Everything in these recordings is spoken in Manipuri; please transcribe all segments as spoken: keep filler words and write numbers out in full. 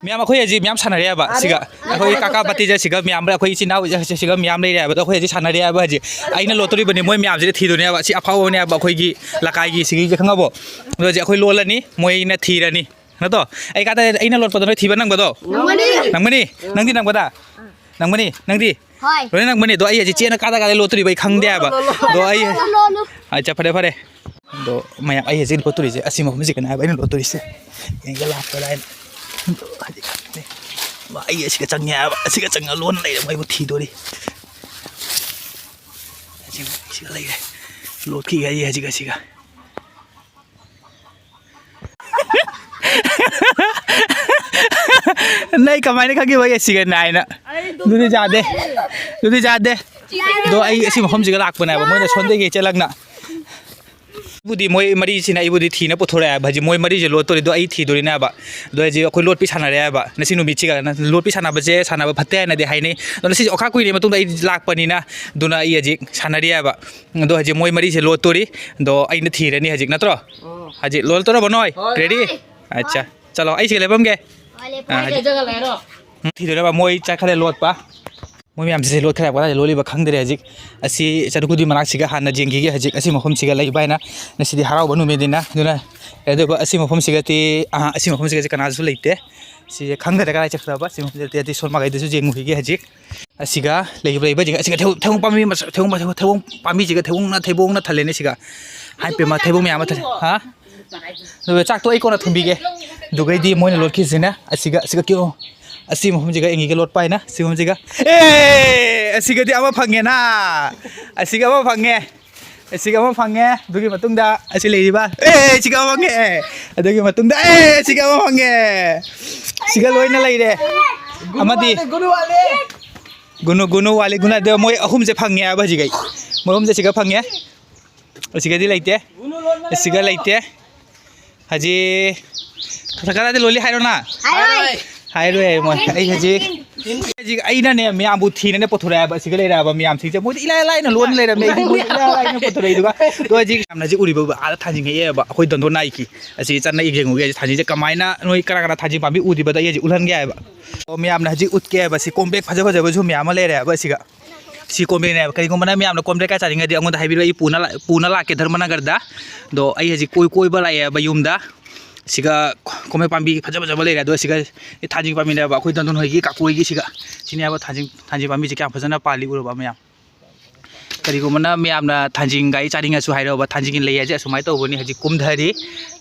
ꯃꯌꯥꯝ ꯑꯩꯈꯣꯏ ꯍꯧꯖꯤꯛ ꯃꯌꯥꯝ ꯁꯥꯟꯅꯔꯦ ꯍꯥꯏꯕ꯫ ꯁꯤꯒ ꯑꯩꯈꯣꯏ ꯀꯥꯀꯥ ꯄꯇꯤꯖ ꯁꯤꯒ ꯃꯌꯥꯝ, ꯑꯩꯈꯣꯏ ꯏꯆꯤꯟ ꯏꯅꯥꯎ ꯁꯤꯒ ꯃꯌꯥꯝ ꯂꯩꯔꯦ ꯍꯥꯏꯕꯗꯣ, ꯑꯩꯈꯣꯏ ꯍꯧꯖꯤꯛ ꯁꯥꯟꯅꯔꯦ ꯍꯥꯏꯕ꯫ ꯍꯧꯖꯤꯛ ꯑꯩꯅ ꯂꯣꯠꯇꯣꯔꯤꯕꯅꯤ, ꯃꯣꯏ ꯃꯌꯥꯝꯁꯤꯗ ꯊꯤꯗꯣꯏꯅꯦ ꯍꯥꯏꯕ꯫ ꯁꯤ ꯑꯐꯥꯎꯕꯅꯦ ꯍꯥꯏꯕ ꯑꯩꯈꯣꯏꯒꯤ ꯂꯩꯀꯥꯏꯒꯤ ꯁꯤꯒꯤꯁꯦ, ꯈꯪꯉꯕꯣ? ꯑꯗꯣ ꯍꯧꯖꯤꯛ ꯑꯩꯈꯣꯏ ꯂꯣꯜꯂꯅꯤ, ꯃꯣꯏꯅ ꯊꯤꯔꯅꯤ ꯅꯠꯇ꯭ꯔꯣ? ꯑꯩ ꯀꯥꯗ ꯑꯩꯅ ꯂꯣꯠꯄꯗꯣ ꯅꯣꯏ ꯊꯤꯕ ꯅꯪꯕꯗꯣ? ꯅꯪꯒꯅꯤ꯫ ꯅꯪꯒꯅꯤ? ꯅꯪꯗꯤ ꯅꯪꯕꯗ? ꯅꯪꯒꯅꯤ? ꯅꯪꯗꯤ? ꯍꯣꯏ꯫ ꯂꯣꯏꯅ ꯅꯪꯕꯅꯤ꯫ ꯑꯗꯣ ꯑꯩ ꯍꯧꯖꯤꯛ ꯆꯦꯅ ꯀꯥꯗ ꯀꯥꯗ ꯂꯣꯠꯇꯣꯔꯤꯕ ꯑꯩ ꯈꯪꯗꯦ ꯍꯥꯏꯕ꯫ ꯑꯗꯣ ꯑꯩ ꯂꯣꯜꯂꯨ, ꯂꯣꯜꯂꯨ꯫ ꯑꯠꯆꯥ, ꯐꯔꯦ, ꯐꯔꯦ꯫ ꯑꯗꯣ ꯃꯌꯥꯝ, ꯑꯩ ꯍꯧꯖꯤꯛ ꯂꯣꯠꯇꯣꯔꯤꯁꯦ ꯑꯁꯤ ꯃꯐꯝꯁꯤꯒꯅꯦ ꯍꯥꯏꯕ ꯑꯩꯅ ꯂꯣꯠꯇꯣꯔꯤꯁꯦ꯫ ꯌꯦꯡꯒꯦ ꯂꯥꯛꯄꯗ ꯑꯩꯅ꯫ ꯑꯗꯣ ꯍꯧꯖꯤꯛ ꯑꯩ ꯑꯁꯤꯒ ꯆꯪꯉꯦ ꯍꯥꯏꯕ, ꯑꯁꯤꯒ ꯆꯪꯉ ꯂꯣꯟꯅ ꯂꯩꯔꯦ, ꯃꯣꯏꯕꯨ ꯊꯤꯗꯣꯔꯤ꯫ ꯑꯁꯤꯒ, ꯑꯁꯤꯒ ꯂꯩꯔꯦ꯫ ꯂꯣꯠꯈꯤꯒꯦ ꯑꯩ ꯍꯧꯖꯤꯛ ꯑꯁꯤꯒ꯫ ꯅꯪ ꯀꯃꯥꯏꯅ ꯈꯪꯈꯤꯕ ꯑꯦꯁꯤꯒ ꯅꯥꯏꯅ? ꯑꯗꯨꯗꯤ ꯌꯥꯗꯦ, ꯑꯗꯨꯗꯤ ꯌꯥꯗꯦ꯫ ꯑꯗꯣ ꯑꯩ ꯑꯁꯤ ꯃꯐꯝꯁꯤꯒ ꯂꯥꯛꯄꯅꯦꯕ, ꯃꯣꯏꯅ ꯁꯣꯝꯗꯒꯤ ꯆꯦꯜꯂꯛꯅ꯫ ꯑꯩꯕꯨꯗꯤ ꯃꯣꯏ ꯃꯔꯤꯁꯤꯅ ꯑꯩꯕꯨꯗꯤ ꯊꯤꯅ ꯄꯨꯊꯣꯔꯛꯑꯦ ꯍꯥꯏꯕ꯫ ꯍꯧꯖꯤꯛ ꯃꯣꯏ ꯃꯔꯤꯁꯦ ꯂꯣꯠꯇꯣꯔꯤꯗꯣ ꯑꯩ ꯊꯤꯗꯣꯔꯤꯅꯦ ꯍꯥꯏꯕ꯫ ꯑꯗꯣ ꯍꯧꯖꯤꯛ ꯑꯩꯈꯣꯏ ꯂꯣꯠꯄꯤ ꯁꯥꯟꯅꯔꯦ ꯍꯥꯏꯕ ꯉꯁꯤ ꯅꯨꯃꯤꯠꯁꯤꯒ꯫ ꯂꯣꯠꯄꯤ ꯁꯥꯟꯅꯕꯁꯦ ꯁꯥꯟꯅꯕ ꯐꯠꯇꯦ ꯍꯥꯏꯅꯗꯤ ꯍꯥꯏꯅꯩ꯫ ꯑꯗꯣ ꯉꯁꯤꯁꯦ ꯑꯣꯈꯥ ꯀꯨꯏꯔꯦ ꯃꯇꯨꯡꯗ ꯑꯩ ꯂꯥꯛꯄꯅꯤꯅ, ꯑꯗꯨꯅ ꯑꯩ ꯍꯧꯖꯤꯛ ꯁꯥꯟꯅꯔꯤ ꯍꯥꯏꯕ꯫ ꯑꯗꯣ ꯍꯧꯖꯤꯛ ꯃꯣꯏ ꯃꯔꯤꯁꯦ ꯂꯣꯠꯇꯣꯔꯤ꯫ ꯑꯗꯣ ꯑꯩꯅ ꯊꯤꯔꯅꯤ ꯍꯧꯖꯤꯛ, ꯅꯠꯇ꯭ꯔꯣ? ꯍꯧꯖꯤꯛ ꯂꯣꯠꯇꯣꯔꯕꯣ ꯅꯣꯏ? ꯍꯣꯏ꯫ ꯔꯦꯗꯤ? ꯑꯠꯆꯥ, ꯆꯠꯂꯣ, ꯑꯩ ꯁꯤꯒ ꯂꯦꯞꯄꯝꯒꯦ꯫ ꯍꯣꯏ, ꯂꯦꯞꯄꯣ꯫ ꯑꯥ, ꯍꯧꯖꯤꯛ꯫ ꯎꯝ, ꯊꯤꯗꯣꯏꯅꯦꯕ, ꯃꯣꯏ ꯆꯠꯈ꯭ꯔꯦ ꯂꯣꯠꯄ꯫ ꯃꯣꯏ ꯃꯌꯥꯝꯁꯤꯁꯦ ꯂꯣꯠꯈ꯭ꯔꯦ ꯍꯥꯏꯕ, ꯀꯗꯥꯏꯗ ꯂꯣꯠꯂꯤꯕ ꯈꯪꯗ꯭ꯔꯦ ꯍꯧꯖꯤꯛ꯫ ꯑꯁꯤ ꯆꯔꯨꯛꯀꯨꯗꯤ ꯃꯅꯥꯛꯁꯤꯒ ꯍꯥꯟꯅ ꯌꯦꯡꯈꯤꯒꯦ ꯍꯧꯖꯤꯛ꯫ ꯑꯁꯤ ꯃꯐꯝꯁꯤꯒ ꯂꯩꯕ ꯍꯥꯏꯅ ꯉꯁꯤꯗꯤ ꯍꯔꯥꯎꯕ ꯅꯨꯃꯤꯠꯅꯤꯅ꯫ ꯑꯗꯨꯅ ꯑꯗꯨꯒ ꯑꯁꯤ ꯃꯐꯝꯁꯤꯒꯗꯤ, ꯑꯥ, ꯑꯁꯤ ꯃꯐꯝꯁꯤꯒꯁꯦ ꯀꯅꯥꯁꯨ ꯂꯩꯇꯦ꯫ ꯁꯤꯁꯦ ꯈꯪꯗ꯭ꯔꯦ ꯀꯗꯥꯏ ꯆꯠꯈ꯭ꯔꯕ꯫ ꯁꯤ ꯃꯐꯝꯁꯤꯗꯗꯤ ꯁꯣꯝ ꯃꯥꯏꯀꯩꯗꯁꯨ ꯌꯦꯡꯉꯨꯈꯤꯒꯦ ꯍꯧꯖꯤꯛ꯫ ꯑꯁꯤꯒ ꯂꯩꯕ, ꯂꯩꯕ ꯖꯒꯥ ꯑꯁꯤꯒ ꯊꯩꯕꯣꯡ, ꯊꯩꯕꯣꯡ ꯄꯥꯝꯕꯤ ꯃꯆꯥ, ꯊꯩꯕꯣꯡ, ꯊꯩꯕꯣꯡ ꯄꯥꯝꯕꯤꯁꯤꯒ ꯊꯩꯕꯣꯡꯅ, ꯊꯩꯕꯣꯡꯅ ꯊꯜꯂꯦꯅꯦ ꯁꯤꯒ꯫ ꯍꯥꯏ ꯄꯦꯝꯃ, ꯊꯩꯕꯣꯡ ꯃꯌꯥꯝ ꯑꯃ ꯊꯜꯂꯦ꯫ ꯍꯥ? ꯑꯗꯨꯒ ꯆꯥꯛꯇꯣ ꯑꯩ ꯀꯣꯟꯅ ꯊꯣꯡꯕꯤꯒꯦ꯫ ꯑꯗꯨꯒꯩꯗꯤ ꯃꯣꯏꯅ ꯂꯣꯠꯈꯤꯁꯤꯅ ꯑꯁꯤꯒ, ꯑꯁꯤꯒ ꯀꯤꯌꯣ꯫ ꯑꯁꯤ ꯃꯐꯝꯁꯤꯒ ꯌꯦꯡꯉꯤꯒ ꯂꯣꯠꯄ ꯍꯥꯏꯅ, ꯁꯤ ꯃꯐꯝꯁꯤꯒ꯫ ꯑꯦ! ꯑꯁꯤꯒꯗꯤ ꯑꯃ ꯐꯪꯉꯦꯅ꯫ ꯑꯁꯤꯒ ꯑꯃ ꯐꯪꯉꯦ꯫ ꯑꯁꯤꯒ ꯑꯃ ꯐꯪꯉꯦ꯫ ꯑꯗꯨꯒꯤ ꯃꯇꯨꯡꯗ ꯑꯁꯤ ꯂꯩꯔꯤꯕ꯫ ꯑꯦ! ꯑꯁꯤꯒ ꯑꯃ ꯐꯪꯉꯦ꯫ ꯑꯗꯨꯒꯤ ꯃꯇꯨꯡꯗ, ꯑꯦ! ꯑꯁꯤꯒ ꯑꯃ ꯐꯪꯉꯦ꯫ ꯁꯤꯒ ꯂꯣꯏꯅ ꯂꯩꯔꯦ꯫ ꯑꯃꯗꯤ ꯒꯨꯅꯨ ꯋꯥꯠꯂꯦ, ꯒꯨꯅꯨ ꯋꯥꯠꯂꯦ꯫ ꯒꯨꯅꯨ, ꯒꯨꯅꯨ ꯋꯥꯠꯂꯦ, ꯒꯨꯅꯨ, ꯑꯗꯣ ꯃꯣꯏ ꯑꯍꯨꯝꯁꯦ ꯐꯪꯉꯦ ꯍꯥꯏꯕ ꯍꯧꯖꯤꯛ ꯑꯩ꯫ ꯃꯣꯏ ꯑꯍꯨꯝꯁꯦ ꯁꯤꯒ ꯐꯪꯉꯦ꯫ ꯑꯁꯤꯒꯗꯤ ꯂꯩꯇꯦ꯫ ꯑꯁꯤꯒ ꯂꯩꯇꯦ꯫ ꯍꯧꯖꯤꯛ ꯀꯗꯥꯏꯗ ꯂꯣꯜꯂꯤ ꯍꯥꯏꯔꯣ ꯅꯪ? ꯍꯥꯏꯔꯣꯏ꯫ ꯍꯥꯏꯔꯣꯏ ꯃꯣꯏ꯫ ꯑꯩ ꯍꯧꯖꯤꯛ, ꯍꯧꯖꯤꯛ ꯑꯩꯅꯅꯦ ꯃꯌꯥꯝꯕꯨ ꯊꯤꯅꯅꯦ ꯄꯨꯊꯣꯔꯛꯑꯦꯕ ꯁꯤꯒ ꯂꯩꯔꯛꯑꯕ ꯃꯌꯥꯝꯁꯤꯡꯁꯦ꯫ ꯃꯣꯏꯗꯤ ꯏꯂꯥꯏ ꯂꯥꯏꯅ ꯂꯣꯟ ꯂꯩꯔꯝꯃꯦ, ꯑꯩꯗꯤ ꯃꯣꯏꯗꯤ ꯏꯂꯥꯏ ꯂꯥꯏꯅ ꯄꯨꯊꯣꯔꯛꯏꯗꯨꯒ꯫ ꯑꯗꯣ ꯍꯧꯖꯤꯛ ꯌꯥꯝꯅ ꯍꯧꯖꯤꯛ ꯎꯔꯤꯕ ꯑꯥꯗ ꯊꯥꯡꯖꯤꯡ ꯍꯦꯛꯑꯦꯕ ꯑꯩꯈꯣꯏ ꯗꯣꯟꯗꯣꯟ ꯅꯥꯏꯀꯤ꯫ ꯑꯁꯤ ꯆꯠꯅ ꯌꯦꯡꯉꯨꯒꯦ꯫ ꯍꯧꯖꯤꯛ ꯊꯥꯡꯖꯤꯡꯁꯦ ꯀꯃꯥꯏꯅ, ꯅꯣꯏ ꯀꯅꯥ ꯀꯅꯥ ꯊꯥꯡꯖꯤꯡ ꯄꯥꯝꯕꯤ ꯎꯗ꯭ꯔꯤꯕꯗꯣ ꯑꯩ ꯍꯧꯖꯤꯛ ꯎꯠꯍꯟꯒꯦ ꯍꯥꯏꯕ꯫ ꯑꯣ, ꯃꯌꯥꯝꯅ ꯍꯧꯖꯤꯛ ꯎꯠꯀꯦ ꯍꯥꯏꯕ꯫ ꯁꯤ ꯀꯣꯝꯄ꯭ꯔꯦꯛ ꯐꯖ ꯐꯖꯕꯁꯨ ꯃꯌꯥꯝ ꯑꯃ ꯂꯩꯔꯦ ꯍꯥꯏꯕ ꯁꯤꯒ꯫ ꯁꯤ ꯀꯣꯝꯄ꯭ꯔꯦꯛꯅꯦ ꯍꯥꯏꯕ꯫ ꯀꯔꯤꯒꯨꯝꯕ ꯅꯪ ꯃꯌꯥꯝꯅ ꯀꯣꯝꯄ꯭ꯔꯦꯛ ꯀꯥꯏ ꯆꯥꯅꯤꯡꯉꯗꯤ ꯑꯩꯉꯣꯟꯗ ꯍꯥꯏꯕꯤꯔꯛꯑꯣ, ꯑꯩ ꯄꯨꯅ ꯂꯥꯛ-, ꯄꯨꯅ ꯂꯥꯛꯀꯦ ꯙꯔꯃꯅꯒꯔꯗ꯫ ꯑꯗꯣ ꯑꯩ ꯍꯧꯖꯤꯛ ꯀꯣꯏ-, ꯀꯣꯏꯕ ꯂꯥꯛꯑꯦꯕ ꯌꯨꯝꯗ꯫ ꯁꯤꯒ ꯀꯣꯝꯄ꯭ꯔꯦꯛ ꯄꯥꯝꯕꯤ ꯐꯖ ꯐꯖꯕ ꯂꯩꯔꯦ꯫ ꯑꯗꯣ ꯁꯤꯒ ꯊꯥꯡꯖꯤꯡ ꯄꯥꯝꯕꯤꯅꯦꯕ ꯑꯩꯈꯣꯏ ꯗꯣꯟꯗꯣꯟ ꯍꯣꯏꯒꯤ ꯀꯥꯀꯨ ꯍꯣꯏꯒꯤ ꯁꯤꯒ꯫ ꯁꯤꯅꯦꯕ ꯊꯥꯡꯖꯤꯡ, ꯊꯥꯡꯖꯤꯡ ꯄꯥꯝꯕꯤꯁꯦ ꯀꯌꯥꯝ ꯐꯖꯅ ꯄꯥꯜꯂꯤ ꯎꯔꯕ ꯃꯌꯥꯝ? ꯀꯔꯤꯒꯨꯝꯕꯅ ꯃꯌꯥꯝꯅ ꯊꯥꯡꯖꯤꯡꯒꯥꯏ ꯆꯥꯅꯤꯡꯉꯁꯨ ꯍꯥꯏꯔꯛꯑꯣꯕ꯫ ꯊꯥꯡꯖꯤꯡꯒꯤ ꯂꯩ ꯍꯥꯏꯁꯦ ꯑꯁꯨꯃꯥꯏꯅ ꯇꯧꯕꯅꯤ꯫ ꯍꯧꯖꯤꯛ ꯀꯨꯝꯊꯔꯤ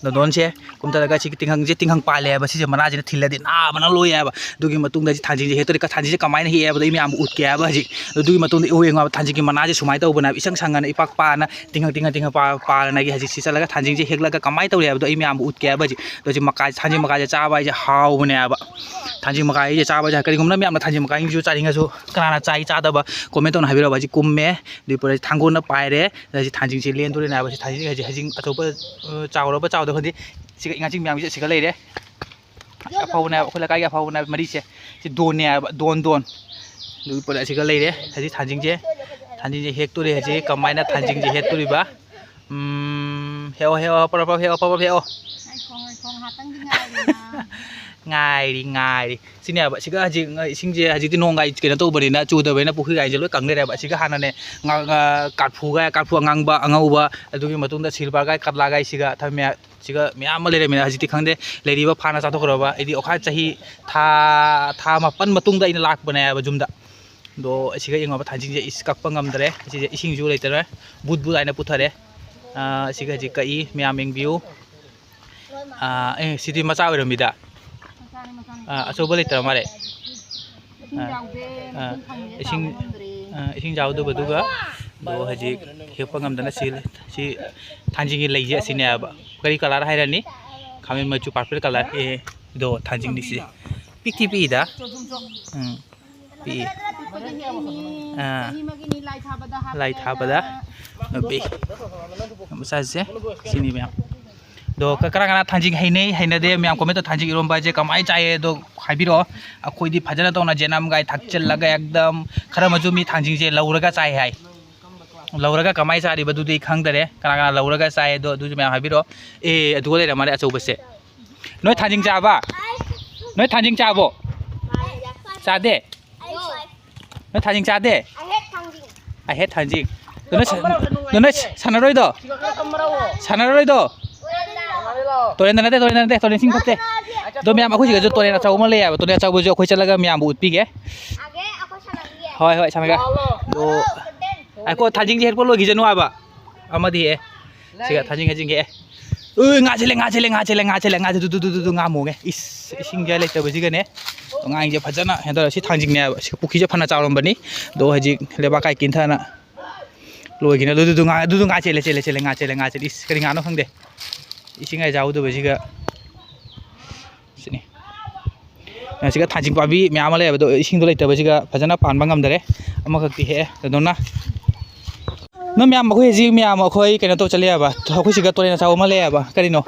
ꯗꯣꯟꯗꯣꯟꯁꯦ꯫ ꯀꯨꯝꯊꯔꯒ ꯁꯤꯒꯤ ꯇꯤꯡꯈꯪꯁꯦ, ꯇꯤꯡꯈꯪ ꯄꯥꯜꯂꯦ ꯍꯥꯏꯕ꯫ ꯁꯤꯁꯦ ꯃꯅꯥꯁꯤꯅ ꯊꯤꯜꯂꯗꯤ ꯅꯥꯕꯅ ꯂꯣꯏ ꯍꯥꯏꯕ꯫ ꯑꯗꯨꯒꯤ ꯃꯇꯨꯡꯗ ꯁꯤ ꯊꯥꯡꯖꯤꯡꯁꯦ ꯍꯦꯛꯇꯣꯔꯤ꯫ ꯊꯥꯡꯖꯤꯡꯁꯦ ꯀꯃꯥꯏꯅ ꯍꯦꯛꯑꯦ ꯍꯥꯏꯕꯗꯣ ꯑꯩ ꯃꯌꯥꯝꯕꯨ ꯎꯠꯀꯦ ꯍꯥꯏꯕ ꯍꯧꯖꯤꯛ꯫ ꯑꯗꯨꯒꯤ ꯃꯇꯨꯡꯗ ꯎ ꯌꯦꯡꯉꯣ ꯍꯥꯏꯕ꯫ ꯊꯥꯡꯖꯤꯡꯒꯤ ꯃꯅꯥꯁꯦ ꯁꯨꯃꯥꯏꯅ ꯇꯧꯕꯅꯦ ꯍꯥꯏꯕ꯫ ꯏꯁꯪ ꯁꯪꯉꯅ ꯏꯄꯥꯛ ꯄꯥꯛꯑꯅ ꯇꯤꯡꯈꯪ, ꯇꯤꯡꯈꯪ, ꯇꯤꯡꯈꯪ ꯄꯥ-, ꯄꯥꯜꯂꯅꯒꯤ ꯍꯧꯖꯤꯛ ꯁꯤ ꯆꯠꯂꯒ ꯊꯥꯡꯖꯤꯡꯁꯦ ꯍꯦꯛꯂꯒ ꯀꯃꯥꯏꯅ ꯇꯧꯔꯤ ꯍꯥꯏꯕꯗꯣ ꯑꯩ ꯃꯌꯥꯝꯕꯨ ꯎꯠꯀꯦ ꯍꯥꯏꯕ ꯍꯧꯖꯤꯛ꯫ ꯑꯗꯣ ꯍꯧꯖꯤꯛ ꯃꯀꯥ-, ꯊꯥꯡꯖꯤꯡ ꯃꯀꯥꯁꯦ ꯆꯥꯕ ꯍꯥꯏꯁꯦ ꯍꯥꯎꯕꯅꯦ ꯍꯥꯏꯕ꯫ ꯊꯥꯡꯖꯤꯡ ꯃꯀꯥ ꯍꯥꯏꯁꯦ ꯆꯥꯕ ꯍꯥꯏꯁꯦ ꯀꯔꯤꯒꯨꯝꯕꯅ ꯃꯌꯥꯝꯅ ꯊꯥꯡꯖꯤꯡ ꯃꯀꯥ ꯍꯥꯏꯁꯤꯁꯨ ꯆꯥꯅꯤꯡꯉꯁꯨ ꯀꯅꯥꯅ ꯆꯥꯏ ꯆꯥꯗꯕ comment ꯇꯧꯅ ꯍꯥꯏꯕꯤꯔꯛꯑꯣ꯫ ꯍꯧꯖꯤꯛ ꯀꯨꯝꯃꯦ꯫ ꯑꯗꯨꯒꯤ ꯄꯣꯠ ꯊꯥꯡꯒꯣꯜꯅ ꯄꯥꯏꯔꯦ꯫ ꯑꯗ ꯁꯤ ꯊꯥꯡꯖꯤꯡꯁꯦ ꯂꯦꯟꯗꯣꯔꯦꯅꯦ ꯍꯥꯏꯕ꯫ ꯁꯤ ꯊꯥꯡꯖꯤꯡ ꯍꯧꯖꯤꯛ, ꯍꯧꯖꯤꯛ ꯑꯆꯧꯕ, ꯑ, ꯆꯥꯎꯔꯕ ꯆꯥꯎꯗꯕ ꯈꯪꯗꯦ꯫ ꯁꯤꯒ ꯉꯥꯆꯤꯡ ꯃꯌꯥꯝꯁꯦ ꯁꯤꯒ ꯂꯩꯔꯦ꯫ ꯑꯐꯥꯎꯕꯅꯦ ꯍꯥꯏꯕ, ꯑꯩꯈꯣꯏ ꯂꯩꯀꯥꯏꯒꯤ ꯑꯐꯥꯎꯕꯅꯦ ꯍꯥꯏꯕ ꯃꯔꯤꯁꯦ꯫ ꯁꯤ ꯗꯣꯟꯅꯦ ꯍꯥꯏꯕ, ꯗꯣꯟ, ꯗꯣꯟ꯫ ꯑꯗꯨꯒꯤ ꯄꯣꯠ ꯑꯁꯤꯒ ꯂꯩꯔꯦ꯫ ꯍꯧꯖꯤꯛ ꯊꯥꯡꯖꯤꯡꯁꯦ, ꯊꯥꯡꯖꯤꯡꯁꯦ ꯍꯦꯛꯇꯣꯔꯦ꯫ ꯍꯧꯖꯤꯛ ꯀꯃꯥꯏꯅ ꯊꯥꯡꯖꯤꯡꯁꯦ ꯍꯦꯛꯇꯣꯔꯤꯕ? ꯎꯝ, ꯍꯦꯛꯑꯣ, ꯍꯦꯛꯑꯣ, ꯄꯔꯞ, ꯄꯔꯞ ꯍꯦꯛꯑꯣ, ꯄꯔꯞ, ꯄꯔꯞ ꯍꯦꯛꯑꯣ꯫ ꯉꯥꯏꯈꯣ, ꯉꯥꯏꯈꯣ, ꯉꯥꯏꯍꯥꯛꯇꯪꯗꯤ ꯉꯥꯏꯔꯣꯗꯅ꯫ ꯉꯥꯏꯔꯤ, ꯉꯥꯏꯔꯤ꯫ ꯁꯤꯅꯦꯕ꯫ ꯁꯤꯒ ꯍꯧꯖꯤꯛ, ꯑ, ꯏꯁꯤꯡꯁꯦ ꯍꯧꯖꯤꯛꯇꯤ ꯅꯣꯡꯒꯥꯏ ꯀꯩꯅꯣ ꯇꯧꯕꯅꯤꯅ, ꯆꯨꯗꯕꯅꯤꯅ ꯄꯨꯈ꯭ꯔꯤꯒꯥꯏꯁꯦ ꯂꯣꯏ ꯀꯪ ꯂꯩꯔꯦꯕ꯫ ꯑꯁꯤꯒ ꯍꯥꯟꯅꯅꯦ, ꯉꯥ-, ꯉꯥ-, ꯀꯥꯔꯐꯨꯒ, ꯀꯥꯔꯐꯨ ꯑꯉꯥꯡꯕ, ꯑꯉꯧꯕ, ꯑꯗꯨꯒꯤ ꯃꯇꯨꯡꯗ silverꯒ ꯀꯠꯂꯥꯒ ꯁꯤꯒ ꯊꯝꯃꯦ꯫ ꯁꯤꯒ ꯃꯌꯥꯝ ꯑꯃ ꯂꯩꯔꯝꯃꯤꯅ ꯍꯧꯖꯤꯛꯇꯤ ꯈꯪꯗꯦ꯫ ꯂꯩꯔꯤꯕ ꯐꯥꯅ ꯆꯥꯊꯣꯛꯈ꯭ꯔꯕ꯫ ꯑꯩꯗꯤ ꯑꯣꯈꯥ ꯆꯍꯤ ꯊꯥ, ꯊꯥ ꯃꯥꯄꯟ ꯃꯇꯨꯡꯗ ꯑꯩꯅ ꯂꯥꯛꯄꯅꯦꯕ ꯌꯨꯝꯗ꯫ ꯑꯗꯣ ꯁꯤꯒ ꯌꯦꯡꯉꯣꯕ ꯊꯥꯡꯖꯤꯡꯁꯦ ꯏꯁ ꯀꯛꯄ ꯉꯝꯗ꯭ꯔꯦ꯫ ꯁꯤꯁꯦ ꯏꯁꯤꯡꯁꯨ ꯂꯩꯇꯔꯦ꯫ ꯕꯨꯠ ꯕꯨꯠ ꯍꯥꯏꯅ ꯄꯨꯊꯔꯦ꯫ ꯑꯥ, ꯁꯤꯒ ꯍꯧꯖꯤꯛ ꯀꯛꯏ꯫ ꯃꯌꯥꯝ ꯌꯦꯡꯕꯤꯌꯨ꯫ ꯑꯥ, ꯑꯦ, ꯁꯤꯗꯤ ꯃꯆꯥ ꯑꯣꯏꯔꯝꯃꯤꯗ꯫ ꯃꯆꯥꯅꯤ, ꯃꯆꯥꯅꯤ꯫ ꯑꯥ, ꯑꯆꯧꯕ ꯂꯩꯇ꯭ꯔ ꯃꯥꯜꯂꯦ꯫ ꯏꯁꯤꯡ ꯑꯥ, ꯌꯥꯎꯗꯦ, ꯑꯥ, ꯏꯁꯤꯡ ꯐꯪꯗꯦ, ꯏꯁꯤꯡ, ꯆꯥꯎꯕ ꯉꯝꯗ꯭ꯔꯦ꯫ ꯑꯥ, ꯏꯁꯤꯡ ꯌꯥꯎꯗꯕꯗꯨꯒ ꯑꯗꯣ ꯍꯧꯖꯤꯛ ꯍꯦꯛꯄ ꯉꯝꯗꯅ ꯁꯤ, ꯁꯤ ꯊꯥꯡꯖꯤꯡꯒꯤ ꯂꯩꯁꯦ ꯑꯁꯤꯅꯦꯕ꯫ ꯀꯔꯤ colour ꯍꯥꯏꯔꯅꯤ? ꯈꯥꯃꯦꯟ ꯃꯆꯨ, purple colour꯫ ꯑꯦ, ꯑꯗꯣ ꯊꯥꯡꯖꯤꯡꯅꯤ ꯁꯤ꯫ ꯄꯤꯛꯇꯤ ꯄꯤꯛꯏꯗ꯫ ꯎꯝ, ꯄꯤꯛꯏ꯫ ꯑꯄꯤꯛꯄꯗ ꯍꯦꯛꯏꯅꯤ꯫ ꯑꯥ꯫ ꯆꯍꯤ ꯑꯃꯒꯤꯅꯤ ꯂꯥꯏ ꯊꯥꯕꯗ ꯍꯥꯞꯄꯦꯅ꯫ ꯂꯥꯏ ꯊꯥꯕꯗ꯫ ꯅꯨꯄꯤ ꯃꯆꯥꯁꯦ ꯁꯤꯅꯤ ꯃꯌꯥꯝ꯫ ꯑꯗꯣ ꯀ-, ꯀꯅꯥ ꯀꯅꯥ ꯊꯥꯡꯖꯤꯡ ꯍꯩꯅꯩ ꯍꯩꯅꯗꯦ, ꯃꯌꯥꯝ ꯀꯣꯃꯦꯟꯇ ꯊꯥꯡꯖꯤꯡ ꯏꯔꯣꯝꯕ ꯍꯥꯏꯁꯦ ꯀꯃꯥꯏꯅ ꯆꯥꯏꯌꯦ ꯑꯗꯣ ꯍꯥꯏꯕꯤꯔꯛꯑꯣ꯫ ꯑꯩꯈꯣꯏꯗꯤ ꯐꯖꯅ ꯇꯧꯅ ꯖꯦꯅꯝꯒꯥꯏ ꯊꯥꯛꯆꯤꯜꯂꯒ ꯑꯦꯛꯗꯝ, ꯈꯔ ꯑꯃꯁꯨ ꯃꯤ ꯊꯥꯡꯖꯤꯡꯁꯦ ꯂꯧꯔꯒ ꯆꯥꯏ ꯍꯥꯏ꯫ ꯂꯧꯔꯒ ꯀꯃꯥꯏꯅ ꯆꯥꯔꯤꯕꯗꯨꯗꯤ ꯈꯪꯗꯔꯦ꯫ ꯀꯅꯥ ꯀꯅꯥ ꯂꯧꯔꯒ ꯆꯥꯏ ꯑꯗꯣ ꯑꯗꯨꯁꯨ ꯃꯌꯥꯝ ꯍꯥꯏꯕꯤꯔꯛꯑꯣ꯫ ꯑꯦ, ꯑꯗꯨꯒ ꯂꯩꯔꯝꯃꯦ ꯑꯆꯧꯕꯁꯦ꯫ ꯅꯣꯏ ꯊꯥꯡꯖꯤꯡ ꯆꯥꯕ? ꯅꯣꯏ ꯊꯥꯡꯖꯤꯡ ꯆꯥꯕꯣ? ꯆꯥꯗꯦ? ꯅꯣꯏ ꯊꯥꯡꯖꯤꯡ ꯆꯥꯗꯦ? ꯑꯍꯦꯠ ꯊꯥꯡꯖꯤꯡ꯫ ꯑꯍꯦꯠ ꯊꯥꯡꯖꯤꯡ꯫ ꯑꯗꯨ ꯅꯣꯏ ꯁ-, ꯑꯗꯨ ꯅꯣꯏ ꯁ-, ꯁꯥꯟꯅꯔꯣꯏꯗꯣ? ꯁꯥꯟꯅꯔꯣꯏꯗꯣ? ꯇꯨꯔꯦꯟꯗ ꯅꯠꯇꯦ, ꯇꯨꯔꯦꯟꯗ ꯅꯠꯇꯦ, ꯇꯨꯔꯦꯟ ꯏꯁꯤꯡ ꯐꯠꯇꯦ꯫ ꯑꯗꯣ ꯃꯌꯥꯝ, ꯑꯩꯈꯣꯏ ꯁꯤꯗꯁꯨ ꯇꯨꯔꯦꯟ ꯑꯆꯧꯕ ꯑꯃ ꯂꯩꯌꯦꯕ꯫ ꯇꯨꯔꯦꯟ ꯑꯆꯧꯕꯁꯦ ꯑꯩꯈꯣꯏ ꯆꯠꯂꯒ ꯃꯌꯥꯝꯕꯨ ꯎꯠꯄꯤꯒꯦ꯫ ꯍꯣꯏ, ꯍꯣꯏ, ꯁꯥꯟꯅꯒꯦ꯫ ꯑꯗꯣ ꯉꯥꯏꯈꯣ, ꯊꯥꯡꯖꯤꯡꯁꯦ ꯍꯦꯛꯄ ꯂꯣꯏꯈꯤꯁꯅꯨ ꯍꯥꯏꯕ꯫ ꯑꯃꯗꯤ ꯍꯦꯛꯑꯦ꯫ ꯁꯤꯒ ꯊꯥꯡꯖꯤꯡ ꯍꯦꯛꯆꯤꯟꯒꯦ꯫ ꯎꯏ, ꯉꯥ ꯆꯦꯜꯂꯦ, ꯉꯥ ꯆꯦꯜꯂꯦ, ꯉꯥ ꯆꯦꯜꯂꯦ, ꯉꯥ ꯆꯦꯜꯂꯦ, ꯉꯥ ꯆꯦꯜꯂꯦ, ꯗꯨ, ꯗꯨ, ꯗꯨ, ꯗꯨ, ꯉꯥ ꯃꯣꯡꯉꯦ꯫ ꯏꯁ, ꯏꯁꯤꯡꯁꯦ ꯂꯩꯇꯕꯁꯤꯒꯅꯦ꯫ ꯑꯉꯥꯡꯁꯦ ꯐꯖꯅ ꯍꯦꯟꯗꯔ-, ꯁꯤ ꯊꯥꯡꯖꯤꯡꯅꯦ ꯍꯥꯏꯕ꯫ ꯁꯤ ꯄꯨꯈ꯭ꯔꯤꯁꯦ ꯐꯅ ꯆꯥꯎꯔꯝꯕꯅꯤ꯫ ꯑꯗꯣ ꯍꯧꯖꯤꯛ ꯂꯩꯕꯥꯛ ꯀꯥꯏ ꯀꯤꯟꯊꯅ ꯂꯣꯏꯈꯤꯅ꯫ ꯑꯗꯨ, ꯑꯗꯨ, ꯑꯗꯨ ꯉꯥ, ꯑꯗꯨ, ꯑꯗꯨ ꯉꯥ ꯆꯦꯜꯂꯦ, ꯆꯦꯜꯂꯦ, ꯆꯦꯜꯂꯦ, ꯉꯥ ꯆꯦꯜꯂꯦ, ꯉꯥ ꯆꯦꯜꯂꯦ꯫ ꯏꯁ, ꯀꯔꯤ ꯉꯥꯅꯣ ꯈꯪꯗꯦ꯫ ꯏꯁꯤꯡ ꯍꯥꯏ ꯆꯥꯎꯗꯕꯁꯤꯒ꯫ ꯁꯤꯅꯤ꯫ ꯑꯁꯤꯒ ꯊꯥꯡꯖꯤꯡ ꯄꯥꯝꯕꯤ ꯃꯌꯥꯝ ꯑꯃ ꯂꯩꯌꯦꯕ, ꯑꯗꯣ ꯏꯁꯤꯡꯗꯣ ꯂꯩꯇꯕꯁꯤꯒ ꯐꯖꯅ ꯄꯥꯟꯕ ꯉꯝꯗꯔꯦ꯫ ꯑꯃꯈꯛꯇꯤ ꯍꯦꯛꯑꯦ, ꯑꯗꯨꯅ ꯅꯣꯏ ꯃꯌꯥꯝ, ꯑꯩꯈꯣꯏ ꯍꯧꯖꯤꯛ ꯃꯌꯥꯝ ꯑꯩꯈꯣꯏ ꯀꯩꯅꯣ ꯇꯧ ꯆꯠꯂꯦꯕ, ꯑꯩꯈꯣꯏ ꯁꯤꯒ ꯇꯨꯔꯦꯟ ꯑꯆꯧꯕ ꯑꯃ ꯂꯩꯌꯦꯕ꯫ ꯀꯔꯤꯅꯣ?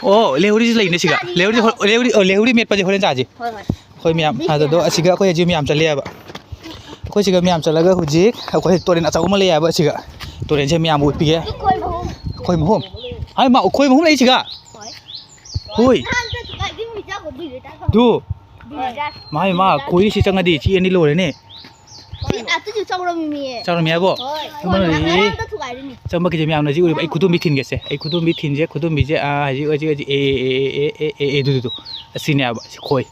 ꯑꯣ, ꯂꯦꯍꯨꯔꯤꯁꯨ ꯂꯩꯅꯦ ꯁꯤꯒ꯫ ꯂꯦꯍꯨꯔꯤ, ꯍꯣ-, ꯂꯦꯍꯨꯔꯤ, ꯑꯣ, ꯂꯦꯍꯨꯔꯤ ꯃꯦꯠꯄꯁꯦ ꯍꯣꯔꯦꯟ ꯆꯥꯁꯤ꯫ ꯍꯣꯏ, ꯍꯣꯏ꯫ ꯑꯩꯈꯣꯏ ꯃꯌꯥꯝ ꯑꯗꯨꯗꯣ ꯑꯁꯤꯒ ꯑꯩꯈꯣꯏ ꯍꯧꯖꯤꯛ ꯃꯌꯥꯝ ꯆꯠꯂꯦꯕ꯫ ꯑꯩꯈꯣꯏ ꯁꯤꯒ ꯃꯌꯥꯝ ꯆꯠꯂꯒ ꯍꯧꯖꯤꯛ ꯑꯩꯈꯣꯏ ꯇꯨꯔꯦꯟ ꯑꯆꯧꯕ ꯑꯃ ꯂꯩꯌꯦꯕ ꯁꯤꯒ꯫ ꯇꯨꯔꯦꯟꯁꯦ ꯃꯌꯥꯝꯕꯨ ꯎꯠꯄꯤꯒꯦ꯫ ꯑꯩꯈꯣꯏ ꯃꯍꯨꯝ꯫ ꯍꯥꯏ ꯃꯥ, ꯑꯩꯈꯣꯏ ꯃꯍꯨꯝ ꯂꯩ ꯁꯤꯒ꯫ ꯍꯣꯏ꯫ ꯍꯣꯏ꯫ ꯅꯍꯥꯟ ꯆꯠꯄ ꯀꯥꯏꯗꯒꯤ ꯃꯤ ꯆꯥꯛ ꯀꯧꯗꯣꯏꯅꯣ? ꯆꯥꯛ ꯀꯧ-, ꯑꯗꯨ꯫ ꯗꯨꯏ ꯂꯤꯇꯔ ꯀꯧ-, ꯃꯥꯏ ꯃꯥ, ꯗꯨꯏ ꯂꯤꯇꯔ꯫ ꯈꯣꯏ ꯁꯤ ꯆꯪꯉꯗꯤ ꯆꯤꯛꯑꯅꯤ ꯂꯣꯏꯔꯦꯅꯦ꯫ ꯁꯤ ꯑꯗꯨꯁꯨ ꯆꯥꯎꯔꯝꯃꯤꯌꯦ꯫ ꯆꯥꯎꯔꯝꯃꯤ ꯍꯥꯏꯕꯣ? ꯍꯣꯏ꯫ ꯏꯃꯥ ꯂꯣꯏꯔꯦ꯫ ꯉꯔꯥꯡꯗ ꯊꯨꯒꯥꯏꯔꯤꯅꯤ꯫ ꯆꯪꯕ ꯀꯤꯖꯩ ꯃꯌꯥꯝꯅ ꯍꯧꯖꯤꯛ ꯎꯔꯤꯕ ꯑꯩ ꯈꯨꯗꯣꯝꯕꯤ ꯊꯤꯟꯒꯦꯁꯦ꯫ ꯑꯩ ꯈꯨꯗꯣꯝꯕꯤ ꯊꯤꯟꯁꯦ, ꯈꯨꯗꯣꯝꯕꯤꯁꯦ, ꯑꯥ, ꯍꯧꯖꯤꯛ, ꯍꯧꯖꯤꯛ, ꯍꯧꯖꯤꯛ, ꯑꯦ, ꯑꯦ, ꯑꯦ, ꯑꯗꯨꯗꯨꯗꯣ꯫ ꯑꯁꯤꯅꯦ ꯍꯥꯏꯕ, ꯑꯁꯤ ꯈꯣꯏ꯫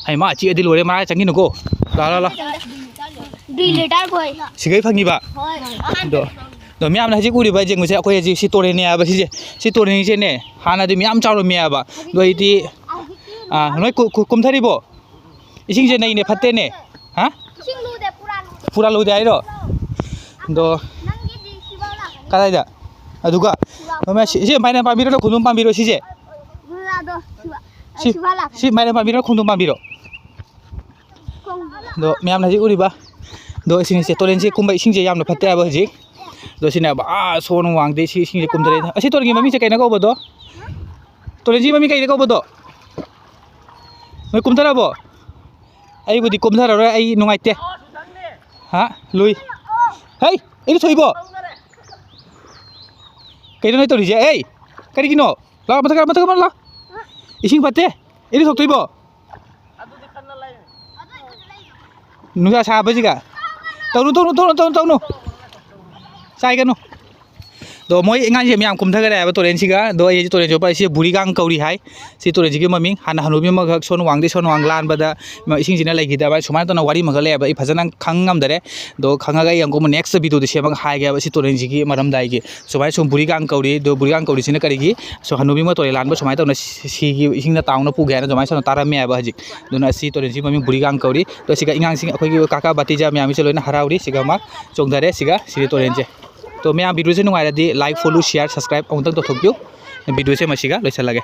ꯍꯩ ꯃꯥ, ꯆꯤꯛꯑꯗꯤ ꯂꯣꯏꯔꯦ, ꯃꯔꯥꯡ ꯆꯪꯈꯤꯅꯨꯀꯣ꯫ ꯂꯥ, ꯂꯥ, ꯂꯥ꯫ ꯗꯨꯏ ꯂꯤꯇꯔ ꯈꯣꯏ꯫ ꯁꯤꯒꯩ ꯐꯪꯉꯤꯕ? ꯍꯣꯏ꯫ ꯑꯗꯣ, ꯑꯗꯣ ꯃꯌꯥꯝꯅ ꯍꯧꯖꯤꯛ ꯎꯔꯤꯕ ꯌꯦꯡꯉꯨꯁꯦ, ꯑꯩꯈꯣꯏ ꯍꯧꯖꯤꯛ ꯁꯤ ꯇꯨꯔꯦꯟꯅꯦ ꯍꯥꯏꯕ ꯁꯤꯁꯦ꯫ ꯁꯤ ꯇꯨꯔꯦꯟꯁꯦꯅꯦ, ꯍꯥꯟꯅꯗꯤ ꯃꯌꯥꯝ ꯆꯥꯎꯔꯝꯃꯦ ꯍꯥꯏꯕ꯫ ꯑꯗꯣ ꯍꯧꯖꯤꯛꯇꯤ, ꯑꯥ, ꯅꯣꯏ ꯀꯨ-, ꯀꯨ-, ꯀꯨꯝꯊꯔꯤꯕꯣ? ꯏꯁꯤꯡꯁꯦ ꯅꯩꯅꯦ, ꯐꯠꯇꯦꯅꯦ꯫ ꯍꯥ? ꯏꯁꯤꯡ ꯂꯨꯗꯦ, ꯄꯨꯔꯥ ꯂꯨꯗꯦ꯫ ꯄꯨꯔꯥ ꯂꯨꯗꯦ ꯍꯥꯏꯔꯣ? ꯑꯗꯣ ꯅꯪꯒꯤꯗꯤ ꯁꯤꯐꯥꯎ ꯂꯥꯛꯀꯅꯤ꯫ ꯀꯗꯥꯏꯗ? ꯑꯗꯨꯒ ꯁꯤꯐꯥꯎ꯫ ꯃꯃꯥ, ꯁꯤ, ꯁꯤ ꯃꯥꯏꯔꯦꯟ ꯄꯥꯝꯕꯤꯔꯣ, ꯈꯣꯡꯗ꯭ꯔꯨꯝ ꯄꯥꯝꯕꯤꯔꯣ ꯁꯤꯁꯦ? ꯂꯨꯗꯥꯗꯣ, ꯁꯤꯐꯥꯎ꯫ ꯁꯤ, ꯁꯤꯐꯥꯎ ꯂꯥꯛꯀꯅꯤ꯫ ꯁꯤ ꯃꯥꯏꯔꯦꯟ ꯄꯥꯝꯕꯤꯔꯣ, ꯈꯣꯡꯗ꯭ꯔꯨꯝ ꯄꯥꯝꯕꯤꯔꯣ? ꯈꯣꯡꯗ꯭ꯔꯨꯝ꯫ ꯑꯗꯣ ꯃꯌꯥꯝꯅ ꯍꯧꯖꯤꯛ ꯎꯔꯤꯕ, ꯑꯗꯣ ꯏꯁꯤꯡꯁꯦ, ꯇꯨꯔꯦꯟꯁꯦ ꯀꯨꯝꯕ ꯏꯁꯤꯡꯁꯦ ꯌꯥꯝꯅ ꯐꯠꯇꯦ ꯍꯥꯏꯕ ꯍꯧꯖꯤꯛ꯫ ꯑꯗꯣ ꯁꯤꯅꯦꯕ, ꯑꯥ, ꯁꯣꯟ ꯋꯥꯡꯗꯩ ꯁꯤ ꯏꯁꯤꯡꯁꯦ ꯀꯨꯝꯊꯔꯛꯏ꯫ ꯑꯁꯤ ꯇꯨꯔꯦꯟꯒꯤ ꯃꯃꯤꯡꯁꯦ ꯀꯩꯅꯣ ꯀꯧꯕꯗꯣ? ꯇꯨꯔꯦꯟꯁꯤ ꯃꯃꯤꯡ ꯀꯩꯅ ꯀꯧꯕꯗꯣ? ꯅꯣꯏ ꯀꯨꯝꯊꯔꯕꯣ? ꯑꯩꯕꯨꯗꯤ ꯀꯨꯝꯊꯔꯔꯣꯏ, ꯑꯩ ꯅꯨꯡꯉꯥꯏꯇꯦ꯫ ꯍꯥ? ꯂꯨꯏ꯫ ꯍꯩ, ꯑꯩꯅ ꯁꯣꯏꯕꯣ? ꯀꯩꯅꯣ ꯅꯣꯏ ꯇꯧꯔꯤꯁꯦ? ꯑꯩ ꯀꯔꯤꯒꯤꯅꯣ? ꯂꯥꯛꯑꯣ, ꯃꯊꯛ ꯀꯥꯔꯣ, ꯃꯊꯛ ꯀꯥꯔꯣ, ꯂꯥꯛꯑꯣ꯫ ꯏꯁꯤꯡ ꯐꯠꯇꯦ꯫ ꯑꯩꯅ ꯁꯣꯛꯇꯣꯏꯕꯣ? ꯅꯨꯡꯁꯥ ꯁꯥꯕꯁꯤꯒ꯫ ꯇꯧꯅꯨ, ꯇꯧꯅꯨ, ꯇꯧꯅꯨ, ꯇꯧꯅꯨ, ꯇꯧꯅꯨ꯫ ꯆꯥꯏꯒꯅꯨ꯫ ꯑꯗꯣ ꯃꯣꯏ ꯑꯉꯥꯡꯁꯦ ꯃꯌꯥꯝ ꯀꯨꯝꯊꯈꯔꯦ ꯍꯥꯏꯕ ꯇꯨꯔꯦꯟꯁꯤꯒ꯫ ꯑꯗꯣ ꯑꯩ ꯇꯨꯔꯦꯟ ꯆꯣꯞꯄ ꯍꯥꯏꯁꯦ ꯕꯨꯔꯤꯒꯥꯡ ꯀꯧꯔꯤ ꯍꯥꯏ꯫ ꯁꯤ ꯇꯨꯔꯦꯟꯁꯤꯒꯤ ꯃꯃꯤꯡ꯫ ꯍꯥꯟꯅ ꯍꯅꯨꯕꯤ ꯑꯃꯈꯛ ꯁꯣꯟ ꯋꯥꯡꯗꯩ ꯁꯣꯟ ꯋꯥꯡ ꯂꯥꯟꯕꯗ ꯃ-, ꯏꯁꯤꯡꯁꯤꯅ ꯂꯩꯈꯤꯗꯕ ꯁꯨꯃꯥꯏꯅ ꯇꯧꯅ ꯋꯥꯔꯤ ꯑꯃꯈꯛ ꯂꯩꯌꯦꯕ꯫ ꯑꯩ ꯐꯖꯅ ꯈꯪ ꯉꯝꯗꯔꯦ꯫ ꯑꯗꯣ ꯈꯪꯉꯒ ꯑꯩ ꯑꯃꯨꯛ next video ꯗ ꯁꯦꯝꯃꯒ ꯍꯥꯏꯒꯦ ꯍꯥꯏꯕ ꯁꯤ ꯇꯨꯔꯦꯟꯁꯤꯒꯤ ꯃꯔꯝꯗ ꯑꯩꯒꯤ꯫ ꯁꯨꯃꯥꯏꯅ ꯁꯨꯝ ꯕꯨꯔꯤꯒꯥꯡ ꯀꯧꯔꯤ꯫ ꯑꯗꯣ ꯕꯨꯔꯤꯒꯥꯡ ꯀꯧꯔꯤꯁꯤꯅ ꯀꯔꯤꯒꯤ? ꯁꯨꯝ ꯍꯅꯨꯕꯤ ꯑꯃ ꯇꯨꯔꯦꯟ ꯂꯥꯟꯕ ꯁꯨꯃꯥꯏꯅ ꯇꯧꯅ ꯁꯤ-, ꯁꯤꯒꯤ ꯏꯁꯤꯡꯅ ꯇꯥꯎꯅ ꯄꯨꯒꯦ ꯍꯥꯏꯅ ꯑꯗꯨꯃꯥꯏꯅ ꯇꯧꯅ ꯇꯥꯔꯝꯃꯦ ꯍꯥꯏꯕ ꯍꯧꯖꯤꯛ꯫ ꯑꯗꯨꯅ ꯁꯤ ꯇꯨꯔꯦꯟꯁꯤꯒꯤ ꯃꯃꯤꯡ ꯕꯨꯔꯤꯒꯥꯡ ꯀꯧꯔꯤ꯫ ꯑꯗꯣ ꯁꯤꯒ ꯑꯉꯥꯡꯁꯤꯡ ꯑꯩꯈꯣꯏꯒꯤ ꯀꯥꯀꯥ ꯕꯥꯇꯤꯖꯥ ꯃꯌꯥꯝꯒꯤꯁꯨ ꯂꯣꯏꯅ ꯍꯔꯥꯎꯔꯤ꯫ ꯁꯤꯒ ꯑꯃ ꯆꯣꯡꯊꯔꯦ꯫ ꯁꯤꯒ ꯁꯤꯗꯤ ꯇꯨꯔꯦꯟꯁꯦ꯫ ꯑꯗꯣ ꯃꯌꯥꯝ video ꯁꯦ ꯅꯨꯡꯉꯥꯏꯔꯗꯤ like, follow, share, subscribe ꯑꯃꯨꯛꯇꯪ ꯇꯧꯊꯣꯛꯄꯤꯌꯨ꯫ Video ꯁꯦ ꯃꯁꯤꯒ ꯂꯣꯏꯁꯤꯜꯂꯒꯦ꯫